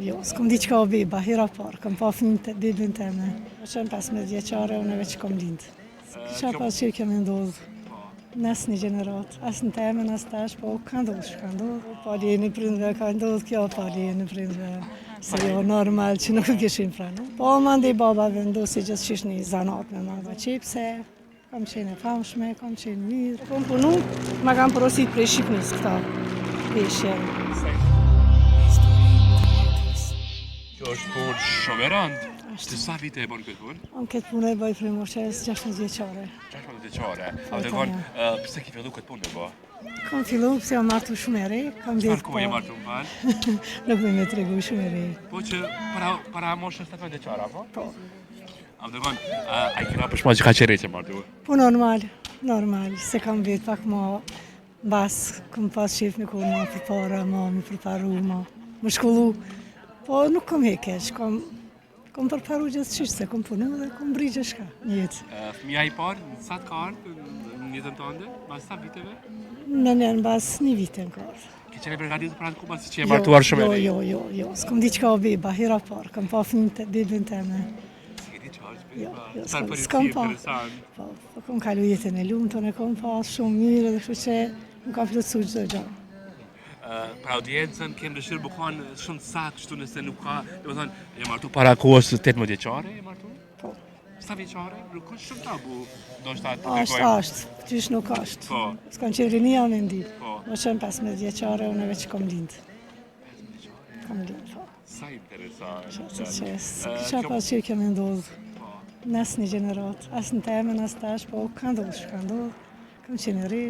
Jo, s'kom di çka o beba, hera parë, kom pa fëmijën bebën teme. Kam qenë 15 vjeçare, unë veç kom lindë. S'kisha pas qejf kjo me ndodhë. Në asnjë gjeneratë, as në temen, as tash, po ka ndodhë që ka ndodhë. Pa lejen e prindve, ka ndodhë kjo, pa lejen e prindve, se jo normal që nuk e kishin pranu. Po, mandej baba vendosi gjithqysh një zanat me ma qepë, se Kam qenë e famshme, kam qenë mirë. Kom punu, ma kam porosit prej Shqipnisë këta veshje. Kjo është punë shumë e rëndë. Ti sa vite e bën këtë punë? Unë këtë punë e bëj prej moshës 16 vjeçare. 16 vjeçare. A të thonë, pse ke fillu këtë punë me bë? Kam fillu pse jam martu shumë e re, kam ditë. Çfarë kohë je martu më fal? Nuk muj me tregu shumë e re. Po që para para moshës 18 vjeçare apo? Po. A më dërgon, a i kena përshma që ka qere që martu? Po normal, normal, se kam vetë pak ma mbas, kom pas qejf me konë ma përpara, ma me përparu, ma me shkollu. Po nuk kom hek keq, kom, kom përparu gjithqysh, se kom punu dhe kom mbrri gjithçka në jetë. Fëmija i parë, në sa të ka ardhë në jetën tënde, mbas sa viteve? Në në mbas një vite më ka ardhë. Ke qenë e përgatitur për atë kohë pasi që je martuar shumë e re? Jo, jo, jo, jo, s'kom di çka o beba, hera parë, kam pa fëmijën të bebën teme. S'ke di çka është beba? Jo, jo, s'kom, s'kom pa. Po, po kom kalu jetën e lumtun, e kom pas shumë mirë dhe kështu që më ka plotësu çdo gjë. Për audiencën, kem dëshirë me konë shumë të saktë, kështu nëse nuk ka, domethënë, je martu para kohës 18 vjeçare, je martu? Po. Sa vjeçare? Nuk është shumë tabu. Ndoshta të kërkojmë. Është, është. Qysh nuk është. Po. S'kam qenë rinia me ndi. Po. Më qenë 15 vjeçare, unë veç kom lind. 15 vjeçare? Kom lind, po. Sa interesant. Që që që, kisha pas qejf kjo me ndodhë. Po. Në asnjë gjeneratë, as në temen, as tash, po ka ndodhë, që ka ndodhë. Kam qenë e re.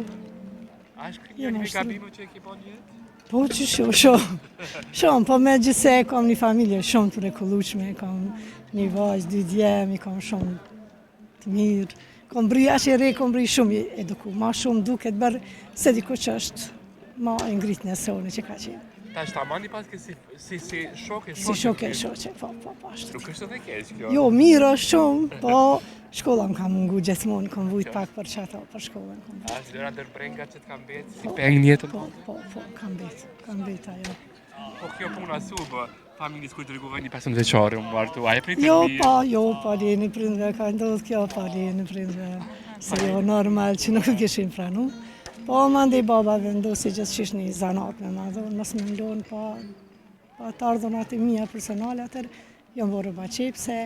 A është një një gabim që e ke bo në jetë? Po që shumë, shumë, shumë, po megjithëse kam një familje shumë të mrekullushme, kam një vajzë, dy djem, i kam shumë të mirë, kom mbrri aq e re, kom mbrri shumë eduku, ma shumë duket bërë se diku që është ma e ngritne se unë që ka qenë. Tash ta mani pas ke si, si, si shok e shoqe? Si shok e shoqe, po, po, po, ashtu. Nuk është edhe keq kjo? Jo, mirë është shumë, po shkolla më ka mungu gjithmonë, kom vujt pak për qato, për shkollën. Kom vujt. A është njëra ndër brengat që të ka mbet, si peng në jetën? Po, po, po, ka mbet, ka mbet ajo. Po kjo puna si u bë, familjes kur tregove një 15 vjeçare u martu, a e pritën Jo, pa, jo, pa lejen e prindve, ka ndodhë kjo, pa lejen e prindve, se jo normal që nuk e kishin pranu. Po, mandej baba vendosi gjithqysh një zanat me ma dhonë, mos me m'lonë, pa, pa të ardhunat e mija personale, atër, jam bo rrobaqepëse,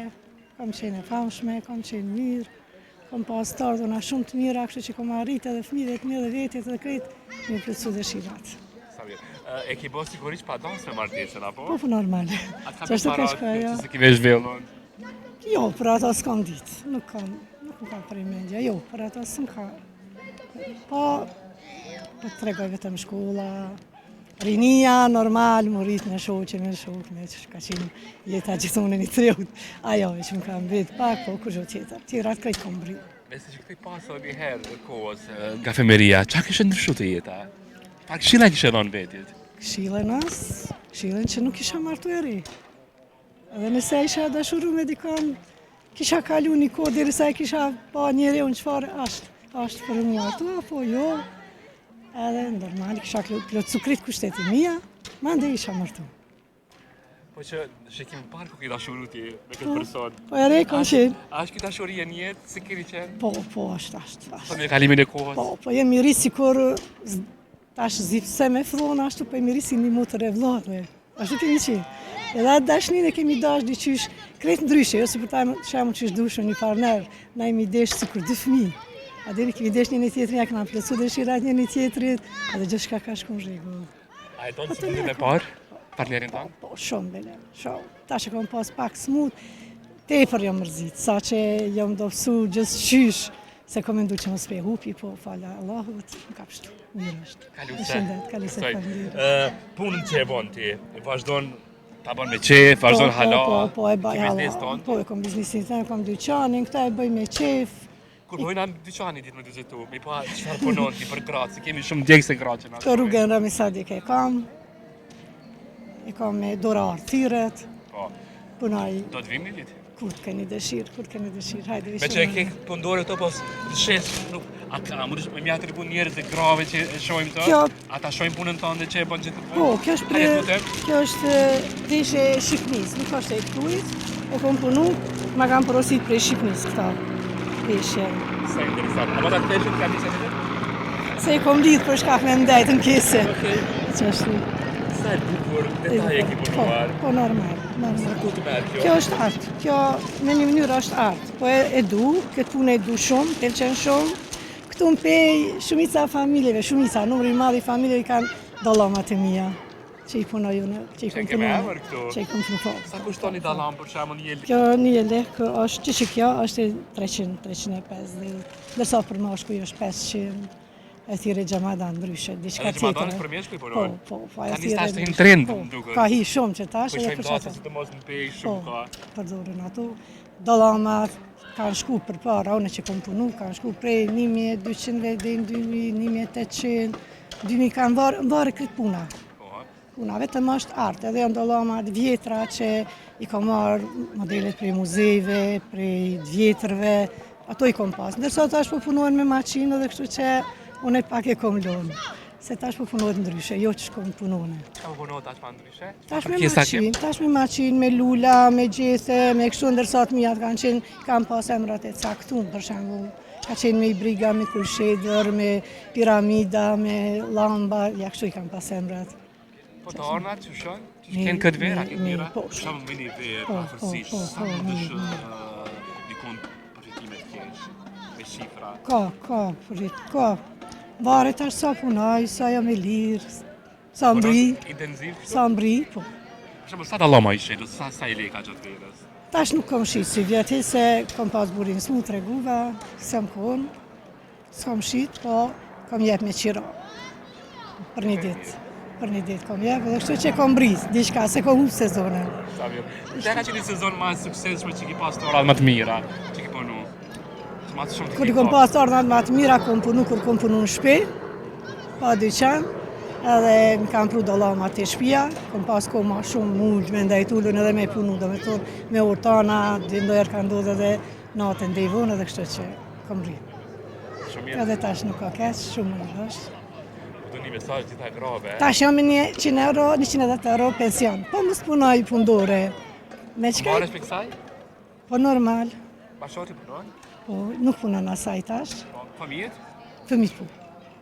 kam qenë e famshme, kam qenë mirë, Kom pas të ardhuna shumë të mira, kështu që kom arrit edhe fëmijët e mi edhe vetit edhe krejt, me plotësu dëshirat. Sa mirë. E ki bo sigurisht pa dasmë martesën, apo? Po, po, normal. A të ka para që s'e ki vesh vellon? Jo, për ato s'kam ditë. Nuk kam, nuk më ka pre mendja. Jo, për ato s'më ka. Po, po të tregoj vetëm shkolla, Rinia, normal, m'u rrit me shoqe, me shokë, me që ka qenë jeta gjithmonë e një të riut. Ajo, veç më ka mbet pak, po kurgjo tjetër. Tjerat krejt kom mbrri. Nëse që këtej pasë një herë kohës nga fëmijëria, ça kishe ndryshu te jeta? Çfarë këshilla kishe dhënë vetit? Këshillën as, këshillën që nuk isha martu e re. Edhe nëse isha dashuru me dikon, kisha kalu një kohë derisa e kisha pa njeriun çfarë është, është për m'u martu, apo jo, edhe normal kisha plotësu krejt kushtet e mia, mandej isha martu. Po që shikim parë ku ki dashuru ti me këtë po, person. Po e re kom qenë. A është kjo dashuri e njëjtë si keni qenë? Po, po, është, është, është. Po me kalimin e kohës? Po, po jemi rritë sikur tash zipse me thonë, ashtu po jemi rritë si një motër e vlla, Ashtu kemi qenë. Edhe atë dashninë e kemi dashtë diqysh, krejt ndryshe, jo si për ta shembull qysh dush një partner, na jemi deshtë sikur dy fëmijë. A dini kemi deshtë njëni tjetrin, ja kena plotësu dëshirat njëni tjetrit, edhe gjithçka ka shku në rregull. A e don si ditën e parë, partnerin tënd? Po, po, shumë bile, shumë. Tash e kom pas pak smut, tepër jam mërzit, sa që jam dobësu gjithqysh, se kom mendu që mos pe hupi, po falë Allahut, më ka pështu, mirë është. Kaluse. Shëndet, kaluse, faleminderit. Punën që e bon ti, vazhdon ta bën me qejf, vazhdon po, hala. Po, po, e bëj hala. Po, e kom biznesin tëm, kom dyqanin, këta e bëj me qejf. Kur po hynam dyqanin ditë me vizitu, me pa çfarë punon ti për gratë, se kemi shumë ndjekëse gratë që na. Te rruga Rami Sadik e kam. E kam me dora thirret. Po. Punoj. Do të vim një ditë? Kur të keni dëshirë, kur të keni dëshirë, hajde Me që e ke punëdore këto, po të shes, nuk... A ka mundesh me m'ia tregu njerëz e grave që e shohim të? Kjo Ata shohin punën tënde që e bën gjithë punë? Po, kjo është pre, kjo është veshje e Shqipnisë, nuk është e këtuit. E kom punu, ma kanë porosit prej Shqipnisë këta veshje. Sa interesant. A po ta kthesh ka disa ditë? Se e kom lidh për shkak me ndejt në kese. Okej. Qashtu. Sa e bukur, detaje ki Po, punuar. po normal, normal. Sa ku të merr kjo? Kjo është art. Kjo në një mënyrë është art. Po e, e du, këtë punë e du shumë, pëlqen shumë. Këtu në Pejë, shumica e familjeve, shumica, numri i madh i familjeve kanë dallamat e mia, që i punoj unë, që i Që kom ke me punu. emër këtu? Që i kom punu, po. Sa kushton një dallam për shembull një Kjo një jelek është, që që kjo është 300, 350, ndërsa për mashkuj është 500, e thirre xhamadan ndryshe, diçka Edhe tjetër. xhamadan për meshkuj Po, punohen. po, po, ajo Ka nis tash të thirre hin trend, po, më duket. Ka hi shumë që tash, Po edhe shohim për dasa çato. sidomos në Pejë Po, shumë ka. përdoren ato. Dallamat kanë shku përpara, unë që kom punu, kanë shku prej 1200 deri në 2000, 1800, 2000 kanë varë, varë këtë puna. Po. Puna vetëm është art, edhe janë dallamat vjetra që i kom marrë modelet prej muzejve, prej vjetrve, ato i kom pas. Ndërsa tash po punohen me maqinë dhe kështu që unë pak e kom lonë. Se tash po punohet ndryshe, jo që shkom punone. Çka po punohet tash pa ndryshe? Tash me Kërkesa ke? maqinë, tash me maqinë, me lula, me gjethe, me kështu ndërsa të mijat kanë qenë, kanë pas emrat e caktuar, për shembull, ka qenë me ibriga, me kulshedër, me piramida, me llamba, ja kështu i kanë pas emrat. Po të ardhunat që shon? Që Mi- kenë këtë vera, mi- këtë mi- mira? po, Për shembull me një verë, Po, po, afërsisht, po, sa po, mundesh mi- mi. ë, dikun përfitime të kesh me shifra. Ka, ka, përrit, ka. Varet tash sa punoj, sa jam e lirë, sa Punon mbri, Intensiv kështu? sa mbri, po. Për shembull sa dallama i shet, sa sa i leka gjatë verës? Tash nuk kom shit si vjeti, se kom pas burin smu treguva, s'jam konë, s'kom shit, po kom jep me qira. Për një ditë, për një ditë kom jep, edhe kështu që kom brit, diçka, se kom hup sezonën. Sa mirë. Cila ka qenë një sezon më i suksesshëm që ki pas të ardhunat më të mira, që ki punu? Që më të shumë të Kur i kom pas të ardhunat më të mira, kom punu kur kom punu në shtëpi, pa dyqan, edhe më kanë pru dallamat te shtëpia, kom pas kohë ma shumë mund me ndajt ulun edhe me punu, do me thonë, me orë tana, dhe ndonjëherë ka ndodhë edhe natën deri vonë edhe kështu që kom rri. Shumë mirë. Edhe tash nuk ka keq, shumë mirë është. Do një mesazh gjitha grave. Tash jam me 100 euro, 110 euro pension. Po mos punoj punëdore. Me çka? Marrësh me kësaj? Po normal. Bashorti punon? Po nuk punon asaj tash. Po, fëmijët? Fëmijët po.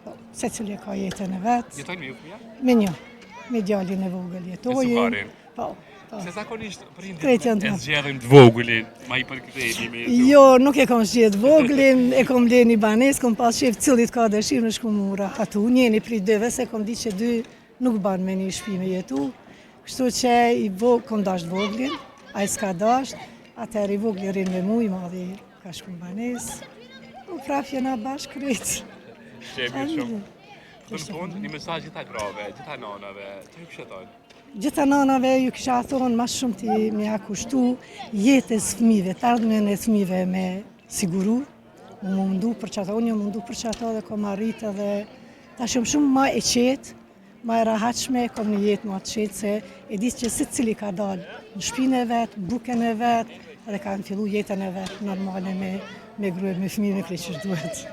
Po, secili e ka jetën e vet. Jetojnë me ju fëmija? Me një, me djalin e vogël jetojnë. sukarin. Po, po. Se zakonisht prindit Krejt janë e të- zgjedhin të voglin, ma i përktheni me jetu. Jo, nuk e kom zgjedh voglin, e kom lënë një banesë, kom pas qef cilit ka dëshirë me shku mu rahatu. Njëni prej dyve, se kom di që dy nuk ban me një shtëpi me jetu. Kështu që i vo, kom dasht voglin, ai s'ka dasht, atëherë i vogli rrin me mu, i madhi ka shku në banesë. U prap jena bashkë krejt. Shemi shumë. Në fund, një mesazh gjitha grave, gjitha nanave, që ju kishe thonë? Gjitha nanave ju kisha thonë ma shumë ti me ja kushtu jetës fëmijëve, të ardhmen e fëmijëve me siguru, mu mundu për qato, unë jam mundu për qato dhe kom arrit edhe tash jam shumë ma e qetë, ma e rahatshme, kom një jetë ma të qetë se e di që secili ka dalë në shtëpinë e vet, bukën e vet, edhe kanë fillu jetën e vet normale me me grue, me fëmijë, me krejt që duhet.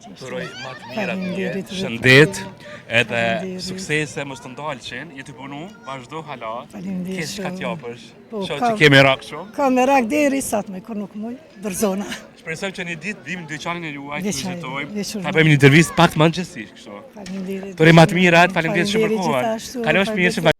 Të uroj ma të mirat në Faleminderit jetë, dhe shëndet, edhe Faleminderit. suksese, mos të ndalqin, je tu punu, vazhdo hala, Faleminderit kesh çka shumë. t'japësh. Po, Shoh që kam- ke merak shumë. Kam merak deri sot me kur nuk muj, dorëzona. Shpresojmë që një ditë vim në dyqanin e juaj, të Dyqanin, vizitojmë, dyqanin. ta bëjmë një intervistë pak më ngjësisht kështu. Faleminderit. Të uroj ma të mirat, faleminderit shumë për kohën. Faleminderit gjithashtu, Kalosh mirë, shumë faleminderit.